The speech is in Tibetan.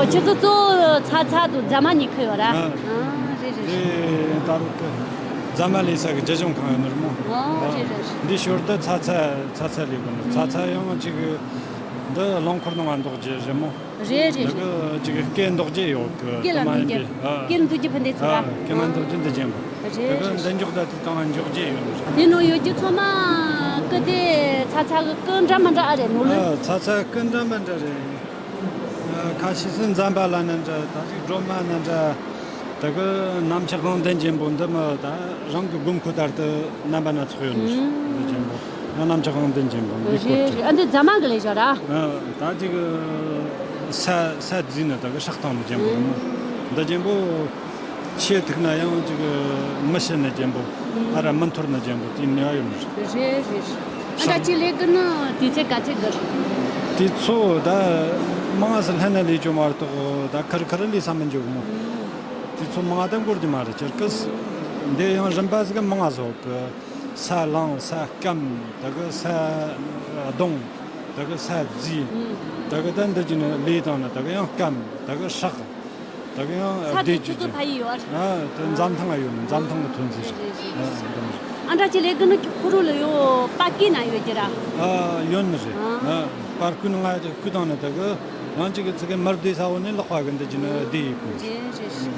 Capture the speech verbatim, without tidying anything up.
ཁྱེད་ཚོ་གཙོ་བོ་ཚ་ཚ་དང་རྫ་མ་གཉིས་ཁུར་ཡོད་ར། ཨ། ཨ། རེད་རེད་རེད། དེ་ད་རུང་གི་རྫ་མ་ལས་ས་གི་རྒྱུ་ལྗོངས་ཁང་ཡོད་ནི་རེད་མོ། ཨ། རེད་རེད་རེད། འདི་ཞོར་དུ་ཚ་ཚ་ཚ་ཚ་ལས་གོ་ནི། ཚ་ཚ་ཡང་ཅིག་འདི་རླངས་འཁོར་ནང་ང་འདོགས་རྒྱུ་རེད་མོ། རེད་རེད་རེད། ད་གི་ཅིག་སྐད་འདོགས་རྒྱུ་ཡོད་གི། སྐད་ལ་འདོགས་རྒྱུ། ཨ། སྐད་འདོགས་རྒྱུ་ཕན་བདེ་ཚོ་ར། ཨ། སྐད་མ་འདོགས་རྒྱུ་འདི་ཅན་པོ། རེད་རེད། ད་གི་འདི་འཇོག་ད་དེ་གང་འཇོག་རྒྱུ་ཡོད་ནི་རེད། དེ་ནང་ཡོད་རྒྱུ་ཚང་མ་སྐུ་དེ་ཚ་ཚ་གི་སྐུ་འདྲ་མི་འདྲ་ཨ་རེད་ནོ་ལུ། ཨ། ཚ་ཚ་སྐུ་འདྲ་མི་འདྲ་རེད། ཨ། ཁ་ཤས་སུ་འཛམ་བྷ་ལ་ན་འདྲ། ད་ཅིག་སྒྲོལ་མ་ན་འདྲ། ད་གི་གནམ་ལྕགས་དབང་ལྡན་ཅན་པོ་འདི་མོ་ད་རང་གི་དགོས་མཁོ་ལྟར་དུ་རྣམ་པ་སྣ་ཚོགས་ཡོད་ནི་རེད། ཨུམ། འདི་ཅན་པོ་ཡང་གནམ་ལྕགས་དབང་ལྡན་ཅན་པོ་འདི་སྐོར་རེད་དུ། རེད། ཨ། འདི་རྫ་མ་གི་ལས་བྱ་ར། ཨ། ད་ཅིག་ས་ས་རྫས་ནི་ད་གི་སྲེག་བཏང་ནི་ཅན་པོ་རེད་མོ། ཨུམ། འདི་ཅན་པོ་ཆུ་ཐིགས་ན་ཡང་ཅིག་མི་ཤི་ནི་ཅན་པོ། ཨ། ར་མི་འཐོར་ནི་ཅན་པོ་དེའི་ནུས་པ་ཡོད་ནི་རེད། རེད་རེད། ཨ། ད་ཅིག་ལས་གི་ནི་དུས་ཚོད་ག་ཚོད་གི། དུས་ཚོད་ད་མང་ང་ཟིག་ལྷན་ན་ལས་ཅོ་མ་གཏོགས་ད་ཁུར་ཁུར་ལས་ས་མི་འཇོག་མོ། དུས་ཚོད་མང་ང་ད་འགོར་གི་མ་རེད། ཁྱེད་ཀི་འདི་ཡང་རིམ་པ་ཟིག་མང་ང་ཟིག་གི། ས་རླངས། ས་སྐམ། ད་གི་ས་རྡུང་། ད་གི་ས་རྫས། ཨུམ། ད་གི་ད་འདི་ཅིག་ནི་ལས་བཏང་ན་ད་གི་ཡང་སྐམ། ད་གི་སྲེག། ད་གི་ཡང་ས་དེ་བདེ་ཆུ་ཚོད་ཕ་ཡི་ཡོད། ཨ། དེ་འཛམ་ཐང་ང་ཡོད་ནི། འཛམ་ཐང་གི་ཐོན་རྫས་རེད། ཨ། འདི་མོ་རེད། ཨ། འདྲ་ཅིག་ལས་གི་ནི་ཁོ་རང་ལ་ཡོད་པར་སྐུ་ན་ཡོད་ཀྱི་ར། ཨ། ཡོད་ནི་རེད། ཨ། ཨ། པར་སྐུ་ནི་ང་ཅིག་སྐུ་བཏང་ནི་ད་གི་ཡང་ཅིག་གི་ཚིག་གི་མར་བདེ་ས་འོ་ནི་ལག་པ་གི་འདི་ཅིག་ནི་བདེ་ཡི་གོ། རེད་རེད།